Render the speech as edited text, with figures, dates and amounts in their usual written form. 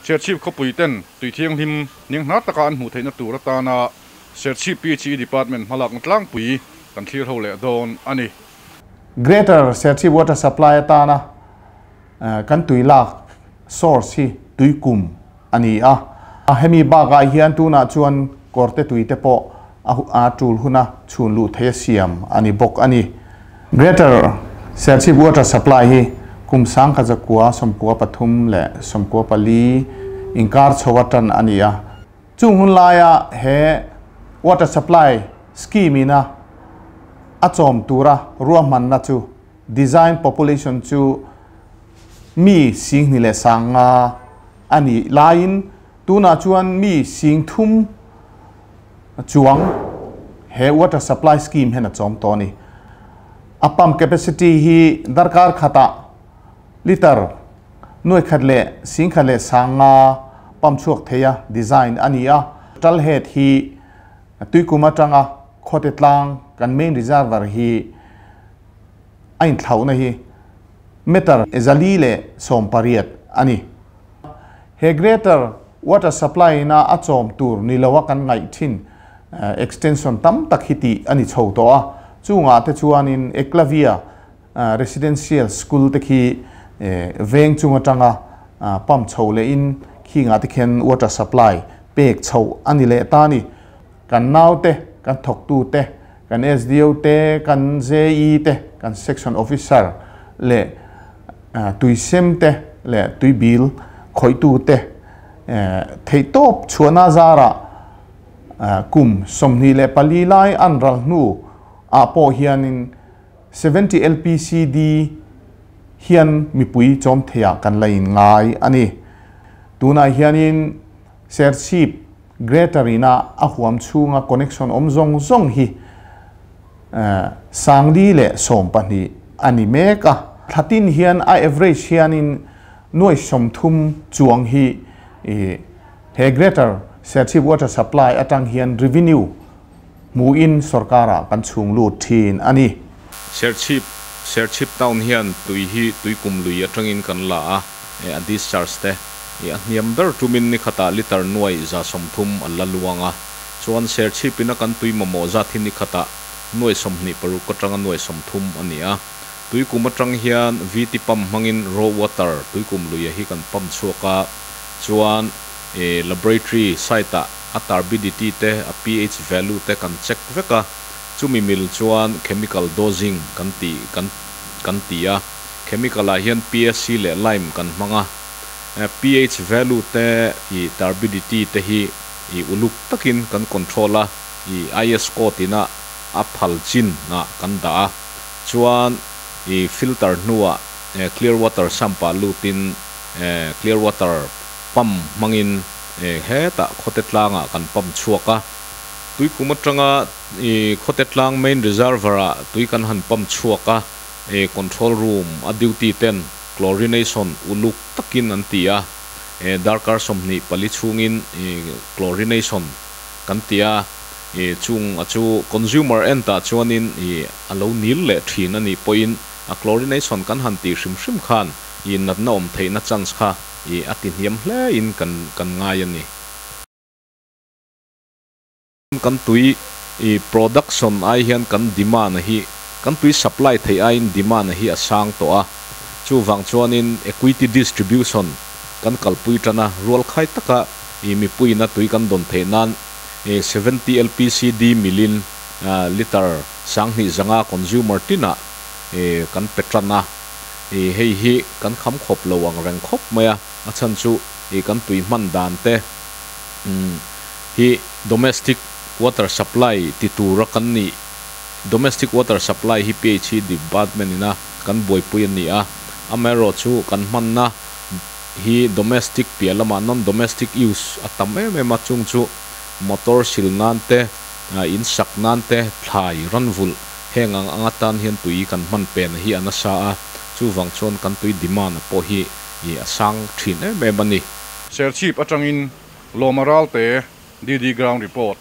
Serchhip khawpui ten tui thianghlim hnianghnar taka an hmuh theihna tur atana Serchhip PHE Department hmalakna tlangpui kan thlir ho leh dawn a ni. Greater Serchhip Water Supply atana kan tui lak source hi Tuikum a ni a. Hemi bakah hian tunah chuan kawrte tui te pawh a tul huna chhun luh theih a siam a ni bawk a ni. Greater Serchhip Water Supply hi kum 1993 leh 94 inkar chho atan a ni a. Chung hun laia he water supply scheme ina a chawm tura ruahmanna chu design population chu mi 2,500 a ni laiin tunah chuan mi 3,000 chuang he water supply scheme hian a chawm tawh a ni. A pump capacity hi darkar khata liter 1,150 pump chhuak theia design a ni a. Total head hi Tuikum atanga Khawtetlang kan main reservoir hi a inthlauhna hi meter 480 a ni. He greater water supply na a chawm tur ni loa kan ngaih thin extension tam tak hi tih a ni chho tawh a. Chungah te chuanin Eklavya Residential School te khi veng chung atanga pump chho lehin khingah te khian water supply pek chho a ni leh ta a ni. Kan naute, kan thawktu te, kan SDO te, kan JE te, kan section officer leh tuisem te leh tuibil khawihtu te theihtawp chhuahna zarah kum 24 lai an ral hnu ah pawh hianin 70 LPCD hian mipui chawm theiah kan la inngai a ni. Tunah hianin Serchhip Greater ina a huam chhunga connection awm zawng zawng hi 412 a ni mek a. Thlatin hian a average hianin 30,000 chuang hi he Greater Serchhip Water Supply atang hian revenue hmuin sorkarah kan chhung lut thin a ni. Serchhip Serchhip Town hian tui hi Tuikum lui atangin kan la a, a discharge te i a hniam ber tumin ni khatah litre 130 a la luang a. Chuan Serchhip ina kan tui mamawh zat hi ni khatah 26 atanga 30 a ni a. Tuikum atang hian VT pump hmangin raw water Tuikum luia hi kan pump chhuak a, chuan laboratory site ah a turbidity te a pH value te kan check vek a, chumi mil chuan chemical dosing kan ti kan kan ti a, chemical ah hian PSC leh lime kan hmang a, pH value te i turbidity te hi i uluk takin kan control a, i IS code ina a phal chin ah kan dah a, chuan i filter hnuah clear water sump ah lutin clear water pump hmangin hetah khawte tlangah kan pump chhuak a. Tuikum atanga khawte tlang main reservoir ah tui kan han pump chhuak a, control room a duty ten chlorination uluk takin an ti a, darkar 24 chhungin chlorination kan ti a, chung a chu consumer end ah chuanin a lo nil leh thin a nih pawhin a chlorination kan han tih hrim hrim khan natna awm theihna chance kha a ti hniam hle in kan kan ngai a ni. Kan tui production ai hian kan demand hi kan tui supply theih aiin demand hi a sang tawh a, chuvang chuanin equity distribution kan kalpui tan a, rual khai taka mipuiin a tui kan dawn theih nan 70 LPCD milin litre 2500 consumer tinah kan pe tan a, hei hi kan kham khawp lo ang reng khawp mai a, a chhan chu kan tui hman dan te hi domestic water supply ti tura kan ni. Domestic water supply hi PHE department ina kan buaipui a ni a, amaherawh chu kan hmanna hi domestic piah lamah non domestic use a tam em em a, chung chu motor sil nan te, in sak nan te, thlai ranvulh heng ang anga tan hian tui kan hman pen hi a nasa a, chuvang chuan kan tui demand pawh hi a sang thin em em a ni. Serchhip atangin Lawma Ralte, DD Ground Report.